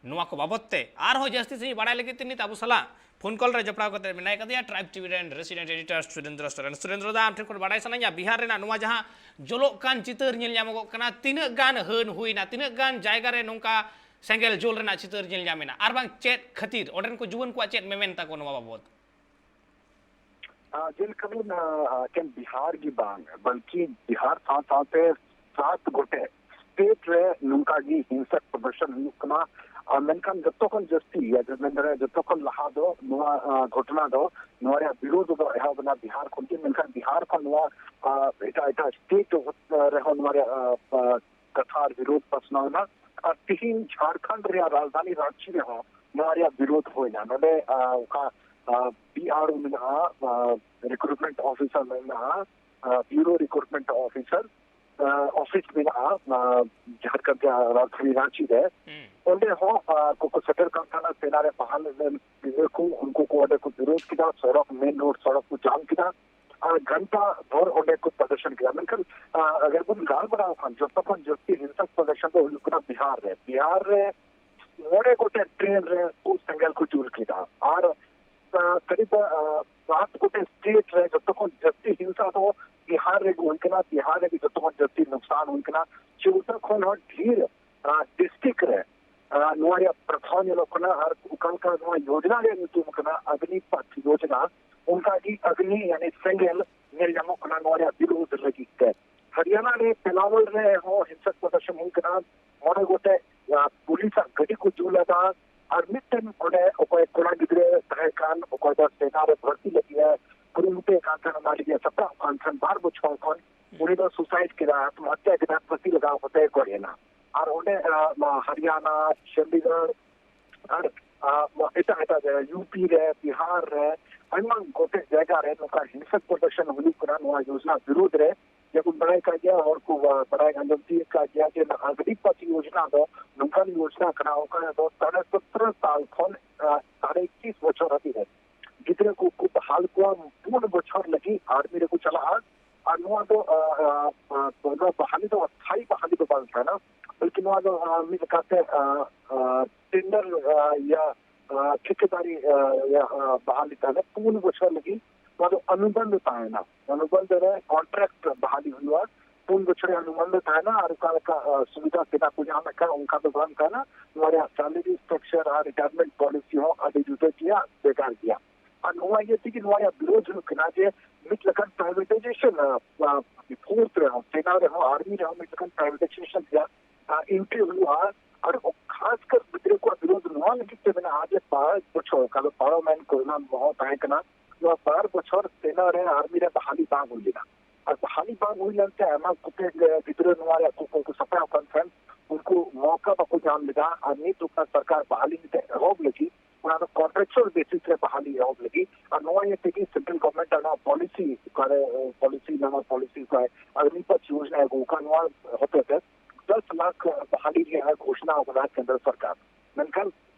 ᱱᱚᱣᱟ ᱠᱚ ᱵᱟᱵᱚᱛ ᱛᱮ ᱟᱨᱦᱚᱸ ᱡᱟᱹᱥᱛᱤ ᱥᱟᱺᱦᱤᱡ ᱵᱟᱲᱟᱭ ᱞᱟᱹᱜᱤᱫ ᱛᱮ ᱱᱤᱛ ᱟᱵᱚ ᱥᱟᱞᱟᱜ ᱯᱷᱳᱱ ᱠᱚᱞ ᱨᱮ ᱡᱚᱯᱲᱟᱣ ᱠᱟᱛᱮ ᱢᱮᱱᱟᱭ ᱠᱟᱫᱮᱭᱟ ᱴᱨᱟᱭᱤᱵᱽ ᱴᱤᱵᱷᱤ ᱨᱮᱱ ᱨᱮᱥᱤᱰᱮᱱᱴ ᱮᱰᱤᱴᱚᱨ ᱥᱩᱨᱮᱱᱫᱨᱚ ᱥᱚᱨᱮᱱ᱾ ᱥᱩᱨᱮᱱᱫᱨᱚ ᱫᱟ, ᱟᱢ ᱴᱷᱮᱱ ᱠᱷᱚᱱ ᱵᱟᱲᱟᱭ ᱥᱟᱱᱟᱧᱟ, ᱵᱤᱦᱟᱨ ᱨᱮᱱᱟᱜ ᱱᱚᱣᱟ ᱡᱟᱦᱟᱸ ᱡᱚᱞᱚᱜ ᱠᱟᱱ ᱪᱤᱛᱟᱹᱨ ᱧᱮᱞ ᱧᱟᱢᱚᱜᱚᱜ ᱠᱟᱱᱟ, ᱛᱤᱱᱟᱹᱜ ᱜᱟᱱ ᱦᱟᱹᱱ ᱦᱩᱭᱱᱟ, ᱛᱤᱱᱟᱹᱜ ᱜᱟᱱ ᱡᱟᱭᱜᱟ ᱨᱮ ᱱᱚᱝᱠᱟ ᱥᱮᱸᱜᱮᱞ ᱡᱩᱞ ᱨᱮᱱᱟᱜ ᱪᱤᱛᱟᱹᱨ ᱧᱮᱞ ᱧᱟᱢ ᱮᱱᱟ, ᱟᱨ ᱵᱟᱝ ᱪᱮᱫ ᱠᱷᱟᱹᱛᱤᱨ, ᱚᱸᱰᱮᱱ ᱠᱚ ᱡᱩᱣᱟᱹᱱ ᱠᱚᱣᱟᱜ ᱪᱮᱫ ᱢᱮᱢᱮᱱ ᱛᱟᱠᱚ ᱱᱚᱣᱟ ᱵᱟᱵᱚᱛ? ᱟᱨ ᱡᱮᱞᱮᱠᱟ ᱵᱚᱱ, ᱟᱨ, ᱮᱠᱮᱱ ᱵᱤᱦᱟᱨ ᱜᱮ ᱵᱟᱝ, ᱵᱚᱞᱠᱤ ᱵᱤᱦᱟᱨ ᱥᱟᱶ ᱥᱟᱶᱛᱮ ᱥᱟᱛ ᱜᱚᱴᱮᱡ ᱥᱴᱮᱴ ᱨᱮ ᱱᱚᱝᱠᱟ ᱜᱮ ᱦᱤᱝᱥᱟ ᱯᱨᱚᱫᱚᱨᱥᱚᱱ ᱦᱩᱭᱩᱜ ᱠᱟᱱᱟ᱾ ᱟᱨ ᱢᱮᱱᱠᱷᱟᱱ ᱡᱚᱛᱚ ᱠᱷᱚᱱ ᱡᱟᱹᱥᱛᱤ, ᱭᱟ ᱢᱮᱱ ᱫᱟᱲᱮᱭᱟᱜᱼᱟ, ᱡᱚᱛᱚ ᱠᱷᱚᱱ ᱞᱟᱦᱟ ᱫᱚ ᱱᱚᱣᱟ, ᱟᱨ, ᱜᱷᱚᱴᱚᱱᱟ ᱫᱚ, ᱱᱚᱣᱟ ᱨᱮᱭᱟᱜ ᱵᱤᱨᱳᱫᱷ ᱫᱚ ᱮᱦᱚᱵ ᱮᱱᱟ ᱵᱤᱦᱟᱨ ᱠᱷᱚᱱ ᱜᱮ᱾ ᱢᱮᱱᱠᱷᱟᱱ ᱵᱤᱦᱟᱨ ᱠᱷᱚᱱ ᱱᱚᱣᱟ, ᱟᱨ, ᱮᱴᱟᱜ ᱮᱴᱟᱜ ᱥᱴᱮᱴ ᱨᱮᱦᱚᱸ ᱱᱚᱣᱟ ᱨᱮᱭᱟᱜ, ᱟᱨ, ᱟᱨ, ᱠᱟᱛᱷᱟ ᱟᱨ ᱵᱤᱨᱳᱫᱷ ᱯᱟᱥᱱᱟᱣ ᱮᱱᱟ᱾ ᱟᱨ ᱛᱤᱦᱤᱧ ᱡᱷᱟᱲᱠᱷᱚᱸᱰ ᱨᱮᱭᱟᱜ ᱨᱟᱡᱽᱫᱷᱟᱱᱤ ᱨᱟᱸᱪᱤ ᱨᱮᱦᱚᱸ ᱱᱚᱣᱟ ᱨᱮᱭᱟᱜ ᱵᱤᱨᱳᱫᱷ ᱦᱩᱭᱱᱟ᱾ ᱱᱚᱰᱮ, ᱟᱨ, ᱚᱠᱟ, ᱟᱨ, ᱯᱤ ᱟᱨ ᱳ ᱢᱮᱱᱟᱜᱼᱟ, ᱟᱨ, ᱨᱤᱠᱨᱩᱴᱢᱮᱱᱴ ᱚᱯᱷᱤᱥᱟᱨ ᱢᱮᱱᱟᱜᱼᱟ, ᱟᱨ, ᱵᱤᱭᱩᱨᱳ ᱨᱤᱠᱨᱩᱴᱢᱮᱱᱴ ᱚᱯᱷᱤᱥᱟᱨ, ᱟᱨ, ᱚᱯᱷᱤᱥ ᱢᱮᱱᱟᱜᱼᱟ, ᱟᱨ, ᱡᱷᱟᱲᱠᱷᱚᱸᱰ ᱨᱮᱭᱟᱜ ᱨᱟᱡᱽᱫᱷᱟᱱᱤ ᱨᱟᱸᱪᱤ ᱨᱮ᱾ ᱦᱩᱸ᱾ ᱚᱸᱰᱮ ᱦᱚᱸ, ᱟᱨ, ᱠᱚᱠᱚ ᱥᱮᱴᱮᱨ ᱠᱟᱱ ᱛᱟᱦᱮᱱᱟ, ᱥᱮᱱᱟ ᱨᱮ ᱵᱟᱦᱟᱞ ᱞᱮᱱ ᱜᱤᱫᱽᱨᱟᱹ ᱠᱚ, ᱩᱱᱠᱩ ᱠᱚ ᱚᱸᱰᱮ ᱠᱚ ᱵᱤᱨᱳᱫᱷ ᱠᱮᱫᱟ, ᱥᱚᱲᱚᱠ, ᱢᱮᱱ ᱨᱳᱰ ᱥᱚᱲᱚᱠ ᱠᱚ ᱡᱟᱢ ᱠᱮᱫᱟ᱾ ᱟᱨ ᱜᱷᱚᱱᱴᱟ ᱵᱷᱳᱨ ᱚᱸᱰᱮ ᱠᱚ ᱯᱨᱚᱫᱚᱨᱥᱚᱱ ᱠᱮᱫᱟ᱾ ᱢᱮᱱᱠᱷᱟᱱ, ᱟᱨ, ᱟᱜᱟᱨ ᱵᱚᱱ ᱜᱟᱞᱢᱟᱨᱟᱣ ᱠᱷᱟᱱ, ᱡᱚᱛᱚ ᱠᱷᱚᱱ ᱡᱟᱹᱥᱛᱤ ᱦᱤᱝᱥᱟ ᱯᱨᱚᱫᱚᱨᱥᱚᱱ ᱫᱚ ᱦᱩᱭᱩᱜ ᱠᱟᱱᱟ ᱵᱤᱦᱟᱨ ᱨᱮ᱾ ᱵᱤᱦᱟᱨ ᱨᱮ ᱢᱚᱬᱮ ᱜᱚᱴᱮᱡ ᱴᱨᱮᱱ ᱨᱮ ᱠᱚ ᱥᱮᱸᱜᱮᱞ ᱠᱚ ᱡᱩᱞ ᱠᱮᱫᱟ᱾ ᱟᱨ, ᱟᱨ, ᱠᱟᱨᱤᱵ, ᱟᱨ, ᱥᱟᱛ ᱜᱚᱴᱮᱡ ᱥᱴᱮᱴ ᱨᱮ ᱡᱚᱛᱚ ᱠᱷᱚᱱ ᱡᱟᱹᱥᱛᱤ ᱦᱤᱝᱥᱟ ᱫᱚ ᱵᱤᱦᱟᱨ ᱨᱮᱜᱮ ᱦᱩᱭ ᱠᱟᱱᱟ᱾ ᱵᱤᱦᱟᱨ ᱨᱮᱜᱮ ᱡᱚᱛᱚ ᱠᱷᱚᱱ ᱡᱟᱹᱥᱛᱤ ᱱᱩᱠᱥᱟᱱ ᱦᱩᱭ ᱠᱟᱱᱟ᱾ ᱪᱳᱫᱫᱚ ᱠᱷᱚᱱ ᱦᱚᱸ ᱰᱷᱮᱨ, ᱟᱨ, ᱰᱤᱥᱴᱨᱤᱠᱴ ᱨᱮ, ᱟᱨ, ᱱᱚᱣᱟ ᱨᱮᱭᱟᱜ ᱯᱨᱚᱵᱷᱟᱵ ᱧᱮᱞᱚᱜ ᱠᱟᱱᱟ᱾ ᱟᱨ ᱚᱠᱟ ᱞᱮᱠᱟ ᱱᱚᱣᱟ ᱭᱳᱡᱽᱱᱟ ᱨᱮᱭᱟᱜ ᱧᱩᱛᱩᱢ ᱠᱟᱱᱟ ᱚᱜᱽᱱᱤᱯᱟᱛᱷ ᱭᱳᱡᱽᱱᱟ, ᱚᱱᱠᱟ ᱜᱮ ᱚᱜᱽᱱᱤ ᱭᱟᱱᱤ ᱥᱮᱸᱜᱮᱞ ᱧᱮᱞ ᱧᱟᱢᱚᱜ ᱠᱟᱱᱟ ᱱᱚᱣᱟ ᱨᱮᱭᱟᱜ ᱵᱤᱨᱳᱫᱷ ᱞᱟᱹᱜᱤᱫ ᱛᱮ᱾ ᱦᱚᱨᱤᱭᱟᱱᱟ ᱨᱮ ᱯᱮᱞᱟᱣᱚᱞ ᱨᱮ ᱦᱚᱸ ᱦᱤᱝᱥᱟᱠ ᱯᱨᱚᱫᱚᱨᱥᱚᱱ ᱦᱩᱭ ᱠᱟᱱᱟ᱾ ᱢᱚᱬᱮ ᱜᱚᱴᱮᱡ, ᱟᱨ, ᱯᱩᱞᱤᱥᱟᱜ ᱜᱟᱹᱰᱤ ᱠᱚ ᱡᱩᱞ ᱟᱠᱟᱫᱟ᱾ ᱟᱨ ᱢᱤᱫᱴᱮᱱ ᱚᱸᱰᱮ ᱚᱠᱚᱭ ᱠᱚᱲᱟ ᱜᱤᱫᱽᱨᱟᱹ ᱛᱟᱦᱮᱸ ᱠᱟᱱ, ᱚᱠᱚᱭ ᱫᱚ ᱥᱮᱱᱟ ᱨᱮ ᱵᱷᱚᱨᱛᱤ ᱞᱟᱹᱜᱤᱫ ᱮ ᱪᱮᱥᱴᱟᱭᱮᱫ ᱠᱟᱱ ᱛᱟᱦᱮᱱᱟ, ᱚᱱᱟ ᱞᱟᱹᱜᱤᱫ ᱥᱟᱯᱲᱟᱣ ᱠᱟᱱ ᱛᱟᱦᱮᱱ ᱵᱟᱨ ᱵᱚᱪᱷᱚᱨ ᱠᱷᱚᱱ᱾ ᱩᱱᱤ ᱫᱚ ᱥᱩᱥᱟᱭᱤᱰ ᱠᱮᱫᱟ, ᱟᱛᱢᱚᱦᱚᱛᱛᱟ ᱠᱮᱫᱟ, ᱯᱷᱟᱹᱥᱤ ᱞᱟᱜᱟᱣ ᱠᱟᱛᱮ ᱜᱚᱡ ᱮᱱᱟ᱾ ᱟᱨ ᱚᱸᱰᱮ ᱟᱸ, ᱦᱟᱨᱤᱭᱟᱱᱟ, ᱪᱚᱱᱰᱤᱜᱚᱲ, ᱟᱨ ᱟᱸ, ᱮᱴᱟᱜ ᱮᱴᱟᱜ ᱡᱟᱭᱜᱟ, ᱭᱩ ᱯᱤ ᱨᱮ, ᱵᱤᱦᱟᱨ ᱨᱮ, ᱟᱭᱢᱟ ᱜᱚᱴᱮᱡ ᱡᱟᱭᱜᱟ ᱨᱮ ᱱᱚᱝᱠᱟ ᱦᱤᱝᱥᱟᱹᱠ ᱯᱨᱚᱫᱚᱨᱥᱚᱱ ᱦᱩᱭᱩᱜ ᱠᱟᱱᱟ ᱱᱚᱣᱟ ᱭᱳᱡᱽᱱᱟ ᱵᱤᱨᱩᱫᱽ ᱨᱮ᱾ ᱡᱮᱢᱚᱱ ᱵᱟᱲᱟᱭ ᱠᱟᱜ ᱜᱮᱭᱟ, ᱦᱚᱲ ᱠᱚ ᱵᱟ-, ᱵᱟᱲᱟᱭ ᱟᱸᱡᱚᱢ ᱛᱤᱭᱳᱜ ᱠᱟᱜ ᱜᱮᱭᱟ ᱡᱮ ᱱᱚᱣᱟ ᱟᱜᱽᱱᱤᱯᱟᱛ ᱭᱳᱡᱽᱱᱟ ᱫᱚ ᱱᱚᱝᱠᱟᱱ ᱭᱳᱡᱽᱱᱟ ᱠᱟᱱᱟ, ᱚᱠᱟ ᱨᱮᱫᱚ ᱥᱟᱲᱮ ᱥᱚᱛᱨᱚ ᱥᱟᱞ ᱠᱷᱚᱱ, ᱟᱸ, ᱥᱟᱲᱮ ᱮᱠᱩᱥ ᱵᱚᱪᱷᱚᱨ ᱦᱟᱹᱵᱤᱡ ᱨᱮ ᱜᱤᱫᱽᱨᱟᱹ ᱠᱚ ᱠᱚ ᱵᱟᱦᱟᱞ ᱠᱚᱣᱟ ᱯᱩᱱ ᱵᱚᱪᱷᱚᱨ ᱞᱟᱹᱜᱤᱫ ᱟᱨᱢᱤ ᱨᱮᱠᱚ ᱪᱟᱞᱟᱜᱼᱟ᱾ ᱟᱨ ᱱᱚᱣᱟ ᱫᱚ, ᱟᱸ, ᱟᱸ, ᱟᱸ, ᱱᱚᱣᱟ ᱵᱟᱦᱟᱞᱤ ᱫᱚ ᱚᱥᱛᱷᱟᱭᱤ ᱵᱟᱦᱟᱞᱤ ᱫᱚ ᱵᱟᱝ ᱠᱟᱱᱟ, ᱵᱚᱞᱠᱤ ᱱᱚᱣᱟ ᱫᱚ, ᱟᱸ, ᱢᱤᱫ ᱞᱮᱠᱟᱛᱮ, ᱟᱸ, ᱟᱸ, ᱴᱮᱱᱰᱟᱨ, ᱟᱸ, ᱤᱭᱟᱹ, ᱟᱸ, ᱴᱷᱤᱠᱟᱹᱫᱟᱨᱤ, ᱟᱸ, ᱤᱭᱟᱹ, ᱟᱸ, ᱵᱟᱦᱟᱞᱤ ᱛᱟᱦᱮᱱᱟ ᱯᱩᱱ ᱵᱚᱪᱷᱚᱨ ᱞᱟᱹᱜᱤᱫ᱾ ᱱᱚᱣᱟ ᱫᱚ ᱚᱱᱩᱵᱚᱱᱫᱷ ᱛᱟᱦᱮᱱᱟ, ᱚᱱᱩᱵᱚᱱᱫᱷ ᱨᱮ ᱠᱚᱱᱴᱨᱟᱠᱴ ᱵᱟᱦᱟᱞᱤ ᱦᱩᱭᱩᱜᱼᱟ᱾ ᱯᱩᱱ ᱵᱚᱪᱷᱚᱨ ᱚᱱᱩᱵᱚᱱᱫᱷ ᱛᱟᱦᱮᱱᱟ ᱟᱨ ᱚᱠᱟ ᱞᱮᱠᱟ, ᱟᱸ, ᱥᱩᱵᱤᱫᱷᱟ ᱥᱮᱵᱟ ᱠᱚ ᱧᱟᱢᱮᱫ ᱠᱟᱱ ᱚᱱᱠᱟ ᱫᱚ ᱵᱟᱝ ᱛᱟᱦᱮᱱᱟ᱾ ᱱᱚᱣᱟ ᱨᱮᱭᱟᱜ ᱥᱮᱞᱟᱨᱤ ᱥᱴᱨᱟᱠᱪᱟᱨ ᱟᱨ ᱨᱤᱴᱟᱭᱟᱨᱢᱮᱱᱴ ᱯᱚᱞᱤᱥᱤ ᱦᱚᱸ ᱟᱹᱰᱤ ᱡᱩᱫᱟᱹ ᱜᱮᱭᱟ, ᱵᱷᱮᱜᱟᱨ ᱜᱮᱭᱟ᱾ ᱟᱨ ᱱᱚᱣᱟ ᱤᱭᱟᱹ ᱛᱮᱜᱮ ᱱᱚᱣᱟ ᱨᱮᱭᱟᱜ ᱵᱤᱨᱳᱫᱷ ᱦᱩᱭᱩᱜ ᱠᱟᱱᱟ ᱡᱮ ᱢᱤᱫ ᱞᱮᱠᱟᱱ ᱯᱨᱟᱭᱵᱷᱮᱴᱟᱭᱡᱮᱥᱚᱱ, ᱟᱸ, ᱟᱸ, ᱯᱷᱳᱨᱥ ᱨᱮᱦᱚᱸ, ᱥᱮᱱᱟ ᱨᱮᱦᱚᱸ, ᱟᱨᱢᱤ ᱨᱮᱦᱚᱸ ᱢᱤᱫ ᱞᱮᱠᱟᱱ ᱯᱨᱟᱭᱵᱷᱮᱴᱟᱭᱡᱮᱥᱚᱱ ᱨᱮᱭᱟᱜ, ᱟᱸ, ᱮᱱᱴᱨᱤ ᱦᱩᱭᱩᱜᱼᱟ᱾ ᱟᱨ ᱠᱷᱟᱥ ᱠᱟᱨ ᱜᱤᱫᱽᱨᱟᱹ ᱠᱚᱣᱟᱜ ᱵᱤᱨᱳᱫᱷ ᱱᱚᱣᱟ ᱞᱟᱹᱜᱤᱫ ᱛᱮ ᱢᱮᱱᱟᱜᱼᱟ ᱡᱮ ᱯᱟᱸᱪ ᱵᱚᱪᱷᱚᱨ, ᱚᱠᱟ ᱫᱚ ᱯᱟᱨᱚᱢᱮᱱ ᱠᱚᱨᱳᱱᱟ ᱦᱚᱸ ᱛᱟᱦᱮᱸ ᱠᱟᱱᱟ, ᱱᱚᱣᱟ ᱵᱟᱨ ᱵᱚᱪᱷᱚᱨ ᱥᱮᱱᱟ ᱨᱮ, ᱟᱨᱢᱤ ᱨᱮ ᱵᱟᱦᱟᱞᱤ ᱵᱟᱝ ᱦᱩᱭ ᱞᱮᱱᱟ᱾ ᱟᱨ ᱵᱟᱦᱟᱞᱤ ᱵᱟᱝ ᱦᱩᱭ ᱞᱮᱱᱛᱮ ᱟᱭᱢᱟ ᱠᱚᱛᱮ ᱜᱤᱫᱽᱨᱟᱹ ᱱᱚᱣᱟ ᱨᱮᱭᱟᱜ ᱠᱚ, ᱠᱚ, ᱠᱚ ᱥᱟᱯᱲᱟᱣ ᱠᱟᱱ ᱛᱟᱦᱮᱸᱱ, ᱩᱱᱠᱩ ᱢᱚᱣᱠᱟ ᱵᱟᱠᱚ ᱧᱟᱢ ᱞᱮᱫᱟ᱾ ᱟᱨ ᱱᱤᱛ ᱚᱠᱟ ᱥᱚᱨᱠᱟᱨ ᱵᱟᱦᱟᱞᱤ ᱢᱤᱫᱴᱮᱱ ᱮᱦᱚᱵ ᱞᱟᱹᱜᱤᱫ, ᱚᱱᱟ ᱫᱚ ᱠᱚᱱᱴᱨᱟᱠᱪᱩᱣᱟᱞ ᱵᱮᱥᱤᱥ ᱨᱮ ᱵᱟᱦᱟᱞᱤ ᱮᱦᱚᱵ ᱞᱟᱹᱜᱤᱫ᱾ ᱟᱨ ᱱᱚᱣᱟ ᱤᱭᱟᱹ ᱛᱮᱜᱮ ᱥᱮᱱᱴᱨᱟᱞ ᱜᱚᱵᱷᱚᱨᱱᱢᱮᱱᱴ ᱟᱜ ᱱᱚᱣᱟ ᱯᱚᱞᱤᱥᱤ ᱚᱠᱟᱨᱮ, ᱯᱚᱞᱤᱥᱤ, ᱱᱟᱣᱟ ᱯᱚᱞᱤᱥᱤ ᱚᱠᱟᱨᱮ ᱟᱜᱽᱱᱤᱯᱟᱛ ᱡᱳᱡᱽᱱᱟ ᱟᱹᱜᱩ ᱟᱠᱟᱫ, ᱱᱚᱣᱟ ᱦᱚᱛᱮᱛᱮ ᱫᱚᱥ ᱞᱟᱠᱷ ᱵᱟᱦᱟᱞᱤ ᱨᱮᱭᱟᱜ ᱜᱷᱳᱥᱱᱟ ᱟᱠᱟᱫᱟ ᱠᱮᱱᱫᱨᱚ ᱥᱚᱨᱠᱟᱨ᱾ ᱢᱮᱱᱠᱷᱟᱱ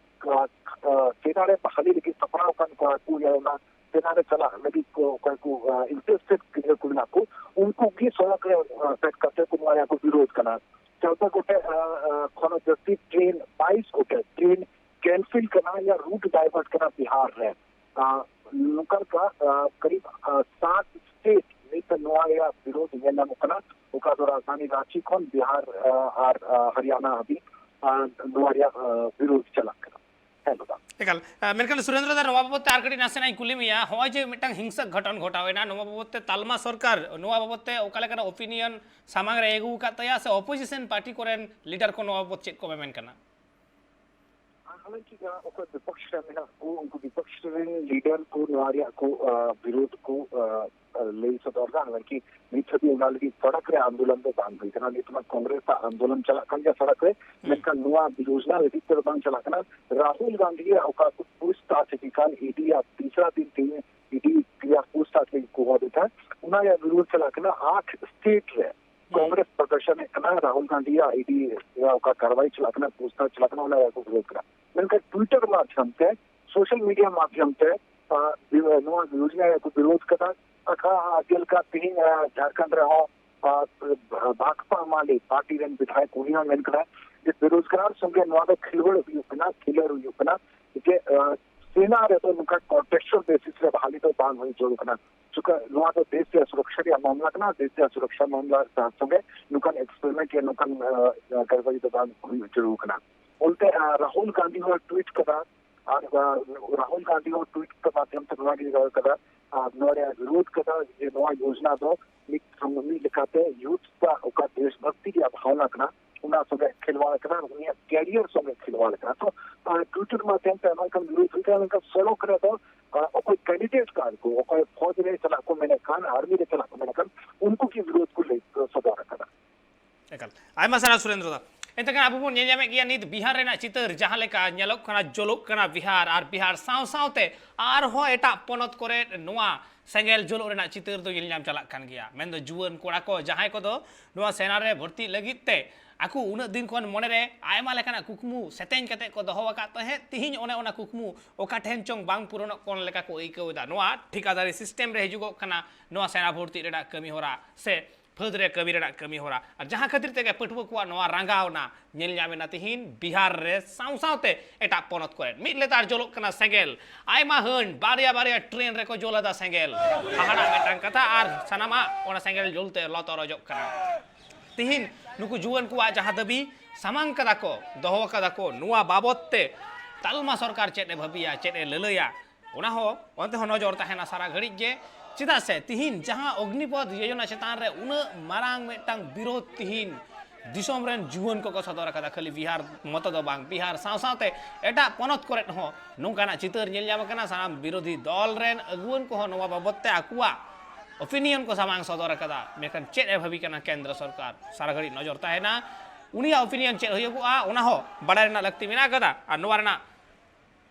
ᱟᱸ, ᱟᱸ, ᱥᱮᱱᱟ ᱨᱮ ᱵᱟᱦᱟᱞᱤ ᱞᱟᱹᱜᱤᱫ ᱥᱟᱯᱲᱟᱣ ᱟᱠᱟᱱ ᱠᱚᱲᱟ ᱠᱚ, ᱭᱟ ᱚᱱᱟ ᱥᱮᱱᱟ ᱨᱮ ᱪᱟᱞᱟᱜ ᱞᱟᱹᱜᱤᱫ ᱠᱚ, ᱚᱠᱚᱭ ᱠᱚ, ᱟᱸ, ᱤᱱᱴᱟᱨᱮᱥᱴᱮᱰ ᱜᱤᱫᱽᱨᱟᱹ ᱠᱚ ᱢᱮᱱᱟᱜ ᱠᱚ, ᱩᱱᱠᱩ ᱜᱮ ᱥᱚᱲᱚᱠ ᱨᱮ, ᱟᱸ, ᱯᱷᱮᱰ ᱠᱟᱛᱮ ᱠᱚ ᱱᱚᱣᱟ ᱨᱮᱭᱟᱜ ᱠᱚ ᱵᱤᱨᱳᱫᱷ ᱠᱟᱱᱟ᱾ ᱪᱳᱫᱫᱳ ᱜᱚᱴᱮᱡ, ᱟᱸ, ᱟᱸ, ᱠᱷᱚᱱ ᱡᱟᱹᱥᱛᱤ ᱴᱨᱮᱱ, ᱵᱟᱭᱤᱥ ᱜᱚᱴᱮᱡ ᱴᱨᱮᱱ ᱠᱮᱱᱥᱮᱞ ᱠᱟᱱᱟ ᱭᱟ ᱨᱩᱴ ᱰᱟᱭᱵᱷᱟᱨᱴ ᱠᱟᱱᱟ ᱵᱤᱦᱟᱨ ᱨᱮ᱾ ᱟᱸ, ᱱᱚᱝᱠᱟ ᱞᱮᱠᱟ, ᱟᱸ, ᱠᱟᱨᱤᱵ, ᱟᱸ, ᱥᱟᱛ ᱥᱴᱮᱴ ᱱᱤᱛ ᱱᱚᱣᱟ ᱨᱮᱭᱟᱜ ᱵᱤᱨᱳᱫᱷ ᱧᱮᱞ ᱧᱟᱢᱚᱜ ᱠᱟᱱᱟ, ᱚᱠᱟ ᱫᱚ ᱨᱟᱡᱽᱫᱷᱟᱱᱤ ᱨᱟᱸᱪᱤ ᱠᱷᱚᱱ ᱵᱤᱦᱟᱨ, ᱟᱸ, ᱟᱨ, ᱟᱸ, ᱦᱚᱨᱤᱭᱟᱱᱟ ᱦᱟᱹᱵᱤᱡ, ᱟᱸ, ᱱᱚᱣᱟ ᱨᱮᱭᱟᱜ, ᱟᱸ, ᱵᱤᱨᱳᱫᱷ ᱪᱟᱞᱟᱜ ᱠᱟᱱᱟ᱾ ᱦᱮᱸ ᱫᱟᱫᱟ᱾ ᱮᱠᱟᱞ᱾ ᱟᱸ, ᱢᱮᱱᱠᱷᱟᱱ ᱥᱩᱨᱮᱱᱫᱨᱚ ᱫᱟ, ᱱᱚᱣᱟ ᱵᱟᱵᱚᱫ ᱛᱮ ᱟᱨ ᱠᱟᱹᱴᱤᱡ ᱱᱟᱥᱮᱱᱟᱜ ᱤᱧ ᱠᱩᱞᱤ ᱢᱮᱭᱟ, ᱱᱚᱜᱼᱚᱭ ᱡᱮ ᱢᱤᱫᱴᱟᱝ ᱦᱤᱝᱥᱟᱹ ᱜᱷᱚᱴᱚᱱ ᱜᱷᱚᱴᱟᱣ ᱮᱱᱟ, ᱱᱚᱣᱟ ᱵᱟᱵᱚᱫ ᱛᱮ ᱛᱟᱞᱢᱟ ᱥᱚᱨᱠᱟᱨ ᱱᱚᱣᱟ ᱵᱟᱵᱚᱫ ᱛᱮ ᱚᱠᱟ ᱞᱮᱠᱟᱱᱟᱜ ᱚᱯᱤᱱᱤᱭᱚᱱ ᱥᱟᱢᱟᱝ ᱨᱮ ᱟᱹᱜᱩ ᱟᱠᱟᱫ ᱛᱟᱭᱟ, ᱥᱮ ᱚᱯᱳᱡᱤᱥᱚᱱ ᱯᱟᱨᱴᱤ ᱠᱚᱨᱮᱱ ᱞᱤᱰᱟᱨ ᱠᱚ ᱱᱚᱣᱟ ᱵᱟᱵᱚᱫ ᱪᱮᱫ ᱠᱚ ᱢᱮᱢᱮᱱ ᱠᱟᱱᱟ? ᱢᱮᱱ ᱠᱮᱫᱟ, ᱚᱠᱚᱭ ᱵᱤᱯᱚᱠᱥ ᱨᱮ ᱢᱮᱱᱟᱜ ᱠᱚ, ᱩᱱᱠᱩ ᱵᱤᱯᱚᱠᱥ ᱨᱮᱱ ᱞᱤᱰᱟᱨ ᱠᱚ ᱱᱚᱣᱟ ᱨᱮᱭᱟᱜ ᱠᱚ, ᱟ, ᱵᱤᱨᱳᱫᱷ ᱠᱚ, ᱟ, ᱟ, ᱞᱟᱹᱭ ᱥᱚᱫᱚᱨ ᱫᱟ, ᱢᱮᱱᱠᱷᱟᱱ ᱱᱤᱛ ᱦᱟᱹᱵᱤᱡ ᱚᱱᱟ ᱞᱟᱹᱜᱤᱫ ᱥᱚᱲᱚᱠ ᱨᱮ ᱟᱱᱫᱳᱞᱚᱱ ᱫᱚ ᱵᱟᱝ ᱦᱩᱭ ᱠᱟᱱᱟ᱾ ᱱᱤᱛ ᱢᱟ ᱠᱚᱝᱜᱨᱮᱥ ᱟᱜ ᱟᱱᱫᱳᱞᱚᱱ ᱪᱟᱞᱟᱜ ᱠᱟᱱ ᱜᱮᱭᱟ ᱥᱚᱲᱚᱠ ᱨᱮ, ᱦᱩᱸ᱾ ᱢᱮᱱᱠᱷᱟᱱ ᱱᱚᱣᱟ ᱭᱳᱡᱽᱱᱟ ᱞᱟᱹᱜᱤᱫ ᱛᱮᱫᱚ ᱵᱟᱝ ᱪᱟᱞᱟᱜ ᱠᱟᱱᱟ᱾ ᱨᱟᱦᱩᱞ ᱜᱟᱱᱫᱷᱤ ᱟᱜ ᱚᱠᱟ ᱠᱚ ᱯᱩᱪᱷᱛᱟᱪᱷ ᱤᱫᱤ ᱠᱟᱱ, ᱤ ᱰᱤ ᱟᱜ ᱛᱤᱥᱨᱟ ᱫᱤᱱ ᱛᱮᱦᱮᱧ ᱤ ᱰᱤ ᱨᱮᱭᱟᱜ ᱯᱩᱪᱷᱛᱟᱪᱷ ᱞᱟᱹᱜᱤᱫ ᱠᱚ ᱦᱚᱦᱚ ᱞᱮᱫᱟ, ᱚᱱᱟ ᱨᱮᱭᱟᱜ ᱵᱤᱨᱳᱫᱷ ᱪᱟᱞᱟᱜ ᱠᱟᱱᱟ᱾ ᱟᱴ ᱥᱴᱮᱴ ᱨᱮ ᱦᱩᱸ᱾ ᱠᱚᱝᱜᱨᱮᱥ ᱯᱨᱚᱫᱚᱨᱥᱚᱱᱮᱫ ᱠᱟᱱᱟ, ᱨᱟᱦᱩᱞ ᱜᱟᱱᱫᱷᱤ ᱟᱜ ᱤ ᱰᱤ ᱨᱮᱭᱟᱜ ᱚᱠᱟ ᱠᱟᱨᱣᱟᱭ ᱪᱟᱞᱟᱜ ᱠᱟᱱᱟ, ᱯᱩᱪᱷᱛᱟᱪᱷ ᱪᱟᱞᱟᱜ ᱠᱟᱱᱟ, ᱚᱱᱟ ᱨᱮᱭᱟᱜ ᱠᱚ ᱵᱤᱨᱳᱫᱷ ᱠᱟᱱᱟ᱾ ᱢᱮᱱᱠᱷᱟᱱ ᱴᱩᱭᱴᱟᱨ ᱢᱟᱫᱽᱫᱷᱚᱢ ᱛᱮ, ᱥᱳᱥᱟᱞ ᱢᱤᱰᱤᱭᱟ ᱢᱟᱫᱽᱫᱷᱚᱢ ᱛᱮ, ᱟ, ᱵᱤ-, ᱱᱚᱣᱟ ᱭᱳᱡᱽᱱᱟ ᱨᱮᱭᱟᱜ ᱠᱚ ᱵᱤᱨᱳᱫᱷ ᱠᱟᱫᱟ᱾ ᱟᱠᱟ-, ᱡᱮᱞᱮᱠᱟ ᱛᱮᱦᱮᱧ, ᱟ, ᱡᱷᱟᱲᱠᱷᱚᱸᱰ ᱨᱮᱦᱚᱸ, ᱟ, ᱵᱷᱟᱠᱯᱟ ᱢᱟᱞᱮ ᱯᱟᱨᱴᱤ ᱨᱮᱱ ᱵᱤᱫᱷᱟᱭᱚᱠ ᱩᱱᱤ ᱦᱚᱸ ᱢᱮᱱ ᱠᱟᱫᱟᱭ ᱡᱮ ᱵᱮᱨᱳᱡᱽᱜᱟᱨ ᱥᱚᱸᱜᱮ ᱱᱚᱣᱟ ᱫᱚ ᱠᱷᱤᱞᱣᱟᱹᱲ ᱦᱩᱭᱩᱜ ᱠᱟᱱᱟ, ᱠᱷᱤᱞᱣᱟᱹᱲ ᱦᱩᱭᱩᱜ ᱠᱟᱱᱟ, ᱡᱮ, ᱟ, ᱥᱮᱱᱟ ᱨᱮᱫᱚ ᱱᱚᱝᱠᱟ ᱠᱚᱱᱴᱨᱟᱠᱪᱩᱣᱟᱞ ᱵᱮᱥᱤᱥ ᱨᱮ ᱵᱟᱦᱟᱞᱤ ᱫᱚ ᱵᱟᱝ ᱦᱩᱭ ᱡᱟᱹᱨᱩᱲ ᱠᱟᱱᱟ᱾ ᱪᱩᱠᱟ ᱱᱚᱣᱟ ᱫᱚ ᱫᱮᱥ ᱨᱮᱭᱟᱜ ᱥᱩᱨᱚᱠᱷᱟ ᱨᱮᱭᱟᱜ ᱢᱟᱢᱞᱟ ᱠᱟᱱᱟ, ᱫᱮᱥ ᱨᱮᱭᱟᱜ ᱥᱩᱨᱚᱠᱷᱟ ᱢᱟᱢᱞᱟ ᱥᱟᱶ ᱥᱚᱸᱜᱮ ᱱᱚᱝᱠᱟᱱ ᱮᱠᱥᱯᱮᱨᱤᱢᱮᱱᱴ ᱭᱟ ᱱᱚᱝᱠᱟᱱ, ᱟ, ᱟ, ᱠᱟᱨᱵᱟᱨᱤ ᱫᱚ ᱵᱟᱝ ᱦᱩᱭ ᱡᱟᱹᱨᱩᱲ ᱠᱟᱱᱟ᱾ ᱚᱱᱛᱮ, ᱟ, ᱨᱟᱦᱩᱞ ᱜᱟᱱᱫᱷᱤ ᱦᱚᱸ ᱴᱩᱭᱤᱴ ᱠᱟᱫᱟ, ᱟᱨ, ᱟ, ᱨᱟᱦᱩᱞ ᱜᱟᱱᱫᱷᱤ ᱦᱚᱸ ᱴᱩᱭᱤᱴ ᱠᱟᱛᱮ ᱢᱟᱫᱽᱫᱷᱚᱢ ᱛᱮ ᱱᱚᱣᱟ ᱜᱮ ᱨᱚᱲ ᱠᱟᱫᱟ, ᱟᱨ ᱱᱚᱣᱟ ᱨᱮᱭᱟᱜ ᱵᱤᱨᱳᱫᱷ ᱠᱟᱫᱟ ᱡᱮ ᱱᱚᱣᱟ ᱭᱳᱡᱽᱱᱟ ᱫᱚ ᱢᱤᱫ, ᱢᱤᱫ ᱞᱮᱠᱟᱛᱮ ᱭᱩᱛᱷ ᱠᱚᱣᱟᱜ ᱚᱠᱟ ᱫᱮᱥ ᱵᱷᱟᱠᱛᱤ ᱨᱮᱭᱟᱜ ᱵᱷᱟᱣᱱᱟ ᱠᱟᱱᱟ, ᱚᱱᱟ ᱥᱚᱸᱜᱮ ᱠᱷᱮᱞᱣᱟᱲ ᱠᱟᱱᱟ, ᱩᱱᱤᱭᱟᱜ ᱠᱮᱨᱤᱭᱟᱨ ᱥᱚᱸᱜᱮ ᱠᱷᱮᱞᱣᱟᱲ ᱠᱟᱱᱟ᱾ ᱛᱚ, ᱟ, ᱴᱩᱭᱤᱴᱟᱨ ᱢᱟᱫᱽᱫᱷᱚᱢ ᱛᱮ ᱟᱭᱢᱟ ᱞᱮᱠᱟᱱ ᱵᱤᱨᱳᱫᱷ ᱦᱩᱭ ᱠᱟᱱᱟ, ᱢᱮᱱᱠᱷᱟᱱ ᱥᱚᱲᱚᱠ ᱨᱮᱫᱚ, ᱟ, ᱚᱠᱚᱭ ᱠᱮᱱᱰᱤᱰᱮᱴ ᱠᱟᱱ ᱠᱚ, ᱚᱠᱚᱭ ᱯᱷᱚᱡᱽ ᱨᱮ ᱪᱟᱞᱟᱜ ᱠᱚ ᱢᱮᱱᱮᱫ ᱠᱟᱱ, ᱟᱨᱢᱤ ᱨᱮ ᱪᱟᱞᱟᱜ ᱠᱚ ᱢᱮᱱᱮᱫ ᱠᱟᱱ, ᱩᱱᱠᱩ ᱜᱮ ᱵᱤᱨᱳᱫᱷ ᱠᱚ ᱞᱟᱹᱭ ᱥᱚᱫᱚᱨ ᱟᱠᱟᱫᱟ᱾ ᱮᱠᱟᱞ᱾ ᱟᱭᱢᱟ ᱥᱟᱨᱦᱟᱣ ᱥᱩᱨᱮᱱᱫᱨᱚ ᱫᱟ᱾ ᱮᱱᱛᱮ ᱠᱷᱟᱱ ᱟᱵᱚ ᱵᱚᱱ ᱧᱮᱞ ᱧᱟᱢᱮᱫ ᱜᱮᱭᱟ ᱱᱤᱛ ᱵᱤᱦᱟᱨ ᱨᱮᱱᱟᱜ ᱪᱤᱛᱟᱹᱨ ᱡᱟᱦᱟᱸ ᱞᱮᱠᱟ ᱧᱮᱞᱚᱜ ᱠᱟᱱᱟ, ᱡᱚᱞᱚᱜ ᱠᱟᱱᱟ ᱵᱤᱦᱟᱨ, ᱟᱨ ᱵᱤᱦᱟᱨ ᱥᱟᱶ ᱥᱟᱶᱛᱮ ᱟᱨᱦᱚᱸ ᱮᱴᱟᱜ ᱯᱚᱱᱚᱛ ᱠᱚᱨᱮ ᱱᱚᱣᱟ ᱥᱮᱸᱜᱮᱞ ᱡᱚᱞᱚᱜ ᱨᱮᱱᱟᱜ ᱪᱤᱛᱟᱹᱨ ᱫᱚ ᱧᱮᱞ ᱧᱟᱢ ᱪᱟᱞᱟᱜ ᱠᱟᱱ ᱜᱮᱭᱟ᱾ ᱢᱮᱱᱫᱚ ᱡᱩᱣᱟᱹᱱ ᱠᱚᱲᱟ ᱠᱚ ᱡᱟᱦᱟᱸᱭ ᱠᱚᱫᱚ ᱱᱚᱣᱟ ᱥᱮᱱᱟ ᱨᱮ ᱵᱷᱚᱨᱛᱤᱜ ᱞᱟᱹᱜᱤᱫ ᱛᱮ ᱟᱠᱚ ᱩᱱᱟᱹᱜ ᱫᱤᱱ ᱠᱷᱚᱱ ᱢᱚᱱᱮᱨᱮ ᱟᱭᱢᱟ ᱞᱮᱠᱟᱱᱟᱜ ᱠᱩᱠᱢᱩ ᱥᱮᱛᱮᱧ ᱠᱟᱛᱮ ᱠᱚ ᱫᱚᱦᱚ ᱟᱠᱟᱫ ᱛᱟᱦᱮᱸᱫ, ᱛᱤᱦᱤᱧ ᱚᱱᱮ ᱚᱱᱟ ᱠᱩᱠᱢᱩ ᱚᱠᱟ ᱴᱷᱮᱱ ᱪᱚᱝ ᱵᱟᱝ ᱯᱩᱨᱚᱱᱚᱜ ᱠᱟᱱ ᱞᱮᱠᱟ ᱠᱚ ᱟᱹᱭᱠᱟᱹᱣ ᱮᱫᱟ᱾ ᱱᱚᱣᱟ ᱴᱷᱤᱠᱟᱹᱫᱟᱨᱤ ᱥᱤᱥᱴᱮᱢ ᱨᱮ ᱦᱤᱡᱩᱜᱚᱜ ᱠᱟᱱᱟ ᱱᱚᱣᱟ ᱥᱮᱱᱟ ᱵᱷᱚᱨᱛᱤ ᱨᱮᱱᱟᱜ ᱠᱟᱹᱢᱤ ᱦᱚᱨᱟ ᱥᱮ ᱯᱷᱟᱹᱫᱽ ᱨᱮ ᱠᱟᱹᱢᱤ ᱨᱮᱱᱟᱜ ᱠᱟᱹᱢᱤ ᱦᱚᱨᱟ᱾ ᱟᱨ ᱡᱟᱦᱟᱸ ᱠᱷᱟᱹᱛᱤᱨ ᱛᱮᱜᱮ ᱯᱟᱹᱴᱷᱩᱣᱟᱹ ᱠᱚᱣᱟᱜ ᱱᱚᱣᱟ ᱨᱟᱸᱜᱟᱣᱱᱟ ᱧᱮᱞ ᱧᱟᱢ ᱮᱱᱟ ᱛᱤᱦᱤᱧ ᱵᱤᱦᱟᱨ ᱨᱮ ᱥᱟᱶ ᱥᱟᱶᱛᱮ ᱮᱴᱟᱜ ᱯᱚᱱᱚᱛ ᱠᱚᱨᱮ᱾ ᱢᱤᱫ ᱞᱮᱛᱟᱲ ᱡᱚᱞᱚᱜ ᱠᱟᱱᱟ ᱥᱮᱸᱜᱮᱞ, ᱟᱭᱢᱟ ᱦᱟᱹᱱ ᱵᱟᱨᱭᱟ ᱵᱟᱨᱭᱟ ᱴᱨᱮᱱ ᱨᱮᱠᱚ ᱡᱚᱞ ᱮᱫᱟ ᱥᱮᱸᱜᱮᱞ᱾ ᱦᱟᱦᱟᱲᱟᱜ ᱢᱤᱫᱴᱟᱝ ᱠᱟᱛᱷᱟ, ᱟᱨ ᱥᱟᱱᱟᱢᱟᱜ ᱚᱱᱟ ᱥᱮᱸᱜᱮᱞ ᱡᱚᱞ ᱛᱮ ᱞᱚᱛᱚᱨᱚᱡᱚᱜ ᱠᱟᱱᱟ᱾ ᱛᱤᱦᱤᱧ ᱱᱩᱠᱩ ᱡᱩᱣᱟᱹᱱ ᱠᱚᱣᱟᱜ ᱡᱟᱦᱟᱸ ᱫᱟᱹᱵᱤ ᱥᱟᱢᱟᱝ ᱠᱟᱫᱟ ᱠᱚ, ᱫᱚᱦᱚ ᱠᱟᱫᱟ ᱠᱚ, ᱱᱚᱣᱟ ᱵᱟᱵᱚᱛ ᱛᱮ ᱛᱟᱞᱢᱟ ᱥᱚᱨᱠᱟᱨ ᱪᱮᱫ ᱮ ᱵᱷᱟᱹᱵᱤᱭᱟ, ᱪᱮᱫ ᱮ ᱞᱟᱹᱞᱟᱹᱭᱟ, ᱚᱱᱟ ᱦᱚᱸ ᱚᱱᱛᱮ ᱦᱚᱸ ᱱᱚᱡᱚᱨ ᱛᱟᱦᱮᱱᱟ ᱥᱟᱨᱟ ᱜᱷᱟᱹᱲᱤᱡ ᱜᱮ᱾ ᱪᱮᱫᱟᱜ ᱥᱮ ᱛᱤᱦᱤᱧ ᱡᱟᱦᱟᱸ ᱚᱜᱽᱱᱤᱯᱚᱛᱷ ᱡᱳᱡᱚᱱᱟ ᱪᱮᱛᱟᱱ ᱨᱮ ᱩᱱᱟᱹᱜ ᱢᱟᱨᱟᱝ ᱢᱤᱫᱴᱟᱝ ᱵᱤᱨᱳᱫᱷ ᱛᱤᱦᱤᱧ ᱫᱤᱥᱚᱢ ᱨᱮᱱ ᱡᱩᱣᱟᱹᱱ ᱠᱚᱠᱚ ᱥᱚᱫᱚᱨ ᱟᱠᱟᱫᱟ᱾ ᱠᱷᱟᱹᱞᱤ ᱵᱤᱦᱟᱨ ᱢᱚᱛᱚ ᱫᱚ ᱵᱟᱝ, ᱵᱤᱦᱟᱨ ᱥᱟᱶ ᱥᱟᱶᱛᱮ ᱮᱴᱟᱜ ᱯᱚᱱᱚᱛ ᱠᱚᱨᱮ ᱦᱚᱸ ᱱᱚᱝᱠᱟᱱᱟᱜ ᱪᱤᱛᱟᱹᱨ ᱧᱮᱞ ᱧᱟᱢ ᱟᱠᱟᱱᱟ᱾ ᱥᱟᱱᱟᱢ ᱵᱤᱨᱳᱫᱷᱤ ᱫᱚᱞ ᱨᱮᱱ ᱟᱹᱜᱩᱣᱟᱹᱱ ᱠᱚᱦᱚᱸ ᱱᱚᱣᱟ ᱵᱟᱵᱚᱛ ᱛᱮ ᱟᱠᱚᱣᱟᱜ ᱚᱯᱤᱱᱤᱭᱚᱱ ᱠᱚ ᱥᱟᱢᱟᱝ ᱥᱚᱫᱚᱨ ᱟᱠᱟᱫᱟ᱾ ᱢᱮᱱᱠᱷᱟᱱ ᱪᱮᱫ ᱮ ᱵᱷᱟᱹᱵᱤ ᱠᱟᱱᱟ ᱠᱮᱱᱫᱨᱚ ᱥᱚᱨᱠᱟᱨ, ᱥᱟᱨᱟ ᱜᱷᱟᱹᱲᱤᱡ ᱱᱚᱡᱚᱨ ᱛᱟᱦᱮᱱᱟ᱾ ᱩᱱᱤᱭᱟᱜ ᱚᱯᱤᱱᱤᱭᱚᱱ ᱪᱮᱫ ᱦᱩᱭᱩᱜᱚᱜᱼᱟ, ᱚᱱᱟ ᱦᱚᱸ ᱵᱟᱲᱟᱭ ᱨᱮᱱᱟᱜ ᱞᱟᱹᱠᱛᱤ ᱢᱮᱱᱟᱜ ᱟᱠᱟᱫᱟ᱾ ᱟᱨ ᱱᱚᱣᱟ ᱨᱮᱱᱟᱜ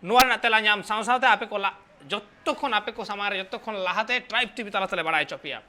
ᱱᱚᱣᱟ ᱨᱮᱱᱟᱜ ᱛᱮᱞᱟ ᱧᱟᱢ ᱥᱟᱶ ᱥᱟᱶᱛᱮ ᱟᱯᱮ ᱠᱚ ᱞᱟ- ᱡᱚᱛᱚ ᱠᱷᱚᱱ ᱟᱯᱮ ᱠᱚ ᱥᱟᱢᱟᱝ ᱨᱮ ᱡᱚᱛᱚ ᱠᱷᱚᱱ ᱞᱟᱦᱟᱛᱮ ᱴᱨᱟᱭᱤᱵᱽ ᱴᱤᱵᱷᱤ ᱛᱟᱞᱟ ᱛᱮᱞᱮ ᱵᱟᱲᱟᱭ ᱦᱚᱪᱚ ᱯᱮᱭᱟ᱾